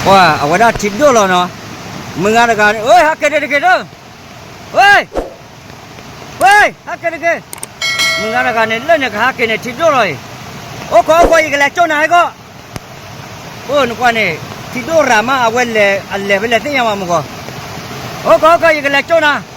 ပှၤအဝဲဒၣ်ထံဒိၣ်လီၤနီၤ, မုၢ်ဂၤတဂၤန့ၣ် အၢ ဟးက့ၤတက့ၤတၢ်, ဝဲ, ဝဲ, ဟးက့ၤတက့ၤ, မုၢ်ဂၤတဂၤန့ၣ် လၢန့ၣ်ကဟးက့ၤန့ၣ်ထံဒိၣ်လီၤအံၤ, အိၣ်ခိးအိၣ်ခိး ယကလဲၤကၠိနၤဟဲကီၢ်, အိၣ်နကွၢ်န့ၣ် ထံဒိၣ်ရၤမး အဝဲလဲၤ အလဲၤဖဲလဲၣ်သ့ၣ်ညါမးမုၢ်ဂီၤ, အိၣ်ခိးအိၣ်ခိး ယကလဲၤကၠိနၤ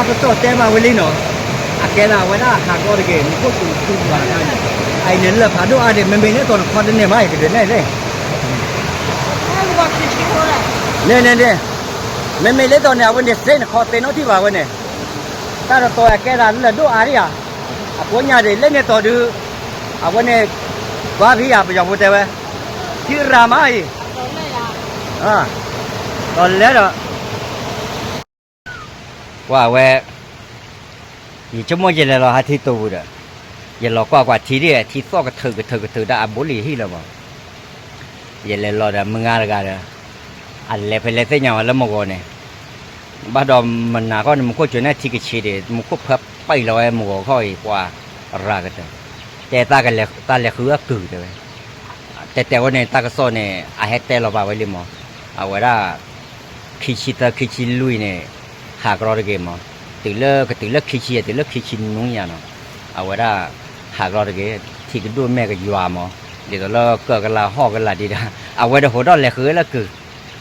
အကစီၣ်တဲမးဝဲလံနီၤ, အကဲဒၣ်အဝဲဒၣ်ဟးကီတဂ့ၤ မူခိၣ်စူၤထူဘၣ်တခါန့ၣ်, အအံၤန့ၣ်လၢၢ်ဖးဒိၣ်အါဒံး မ့မ့ၢ်လၢတီၤနခီတန့ၢ်ဘၣ် ယကဒုးနဲၣ်သ့ၣ်, န့ၣ်န့ၣ်န့ၣ်, မ့မ့ၢ်လၢတီၤန့ၣ် အဝဲန့ၣ်သ့ၣ်နခီသ့ၣ်နီၣ်ထံၣ်ဘၣ်ဝဲန့ၣ်, တၢ်တတီၤအကဲဒၣ်လၢၢ်ဒိၣ်အါဒံးဧါ, အကိးညါဒံး လၢန့ၣ်တီၤဒုး, အဝဲန့ၣ်, ကွၢ်ဖံးယၤ ပယီၤဖိတဲဝဲ, ထံရၤမးအံၤ, တီၤလဲဒီး ကွၢ်ဝဲ, ယဆိကမိၣ်ယလဲၤလီၤဟးထံတိာ်ပူၤဒီး, ယလီၤကွၢ်ကွၢ်ထံဒ် ထံသီၣ်ကထုးကထုးကထုးတၢ်အဘိလံၤဟံၣ်လၢၤမး, ယလဲၤလီၤဒီးမုၢ်ဂၤတဂၤဒီး, အလဲၤဖဲလဲၤသ့ၣ်ညါဝဲလၢမုၢ်ဂီၤန့ၣ်, ဘၣ်ဒီးမနၤခီန့ၣ် မူခိၣ်စူၤန့ၣ်ထံကဆံးဒံး မူခိၣ်ဖၢပံာ်လီၤဝဲမုၢ်ဂီၤခီအံၤ ပှၤရၤကတၢၢ်, တဲတၢ်လဲၤဃုအကုၢ်တဲဝဲ, တဲတဲဝဲန့ၣ် တၢ်ကစီၣ်န့ၣ် အဟဲတဲလီၤဘၣ်ဝဲလံမး, အဝဲဒၣ် ခံဆံသၢ ခံဆံလွံၢ်န့ၣ်, ဟးကရီတဂ့ၤမး, တုၤလၢကတုၤလၢခံဆံ တုၤလၢခံဆံနွံညါနီၤ, အဝဲဒၣ် ဟးကရီတဂ့ၤ, ထံကဒိၣ်မဲာ်ကယွၤမး, ဒ်သိးလၢကၢၢ်ကလၤဟီၣ်ကလၤဒံးဒၣ်, အဝဲဒၣ်ဟိးထီၣ်လဲၤဃုလၢကုၢ်,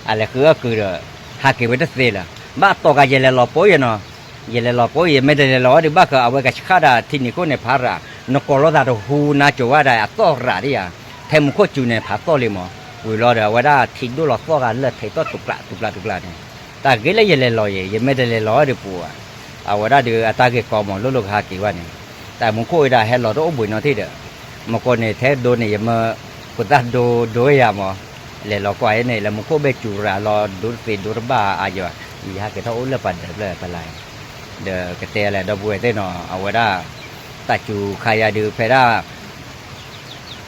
အလဲၤဃုအကုၢ်ဒီး, ဟးက့ၤဝဲတသ့လၢၤ, ဘၣ်တီၢ်ကးယလဲၤလီၤပိာ်ယဲနီၤ, ယလဲၤလီၤပိာ်ယဲ မ့ၢ်တလဲၤလီၤဝဲဒုးဘၣ်က အဝဲကဆှၣ်ဒၣ်ထံနံၤခိၣ်န့ၣ်ဖးရၤ, နကိးလိာ်သးတဟူနါစိၤဝဲဒၣ်အသီၣ်ရၤဒံးယၤ, ဖဲမူခိၣ်စူၤန့ၣ်ဖးသီၣ်လံမး, ဝံၤလီၤဒီးအဝဲဒၣ်ထံဒိၣ်လီၤသီၣ်ဂၤလၢာ်ထဲးသီၣ်တူာ်ကျးတူာ်ကျးတူာ်ကျးန့ၣ်, တၢ်ဂ့ၢ်လၢယလဲၤလီၤယဲ ယမ့ၢ်တလဲၤလီၤဝဲဒုးပူၤဧါ, အဝဲဒၣ်ဒုးအတၢ်ဂ့ၢ်ကီမး လိၣ်လိၣ်ကဟးက့ၤဝဲန့ၣ်, တၢ်မူခိၣ်ဝဲဒၣ်ဟဲလီၤတအိၣ်ဘှံးနီတထံၣ်ဒီး, မ့ၢ်ကီၢ်န့ၣ်ထဲဒိန့ၣ် ယမၢ, ပသးဒိဒိယၤမး, လဲၤလီၤကွၢ်ယဲန့ၣ် လၢမူခိၣ်ဘ့ၣ်စူၤရၤလီၤဒိတသ့ဒိတဘၣ်အါယၤ, ယဟးက့ၤထီၣ်အိၣ်လၢပှၤဒၢးဖျၢၣ်ပလၢ်, ဒီးကတဲလဲၣ်ဒီပုၢ်ဝဲၢ်သ့ၣ်နီၤ အဝဲဒၣ်, တၢ်စူၤခါယၤဒုးဖဲဒၣ်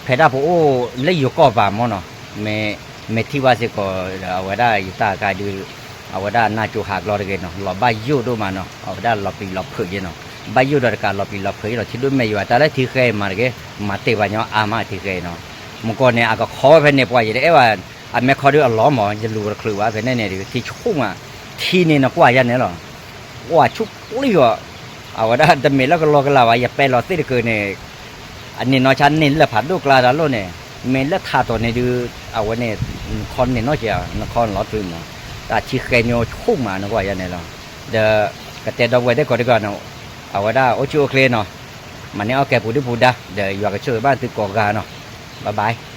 ဖဲဒၣ်ပအိၣ်လၢယိၤကီၢ်ပၤမ့ၢ်နီၤ, မ့ၢ်ထံၣ်ဘၣ်စ့ၢ်ကီးဒီး အဝဲဒၣ်ယတၢ်အခါဒုး, အဝဲဒၣ်နါစိၤဟးကရီတဂ့ၤနီၤ လီၤဘၣ်ယိၣ်ဒိၣ်မးနီၤ အဝဲဒၣ်လီၤပျံၤလီၤဖုးယဲနီၤ, ဘၣ်ယိၣ်ဒီးတကးလီၤပျံၤလီၤဖုးယဲနီၤ ထံဒိၣ်မဲာ်ယွၤတၢ်လၢထံဃဲအံၤမၤတဂ့ၤ, မၤတ့ၢ်ပှၤညီအါမးထံဃဲအံၤနီၤ, မ့ၢ်ကီၢ်န့ၣ် အကခီဝဲဖဲန့ၣ် ပှၤယတအဲၣ်ဘၣ်, အမဲာ်ခီဒုးအလီၤမး ယလူၤတချုးဘၣ်ဖဲန့ၣ်န့ၣ်ဒုး ထံဆူၣ်မး, ထံန့ၣ်နကွၢ်ယၤန့ၣ်လီၤ ကွၢ်ဆူၣ်ပျံၤအီၤ, အဝဲဒၣ်တမ့ၢ်လၢကလီကလီဘၣ် ယပဲလီၤသ့ၣ်တကုာ်န့ၣ်, အန့ၣ်နီၢ်ဆါန့ၣ်လၢဖးဒိၣ်ကျါတၢ်လိၣ်န့ၣ်, မ့ၢ်လၢထးတီၤန့ၣ်ဒုး, အဝဲန့ၣ်, နခီန့ၣ်နီၢ်က့ၤ, နခီလီၤတုၤမး, တၢ်ထံဃဲညိဆူၣ်မးနကွၢ်ယၤန့ၣ်လီၤ, ဒီးကတဲဒီပုၢ်ဝဲၢ်သ့ၣ်ကိးဒံကီးန့ၣ်, အဝဲဒၣ်အိၣ်ဆူၣ်အိၣ်ချ့နီၤ, မၤန့ၢ်အီၣ်ကဲပူၤဒုၣ်ပူၤဒါ, ဒီးယွၤကဆိၣ်ဂ့ၤဘၣ်သုကိးဂၤနီၤ, bye bye.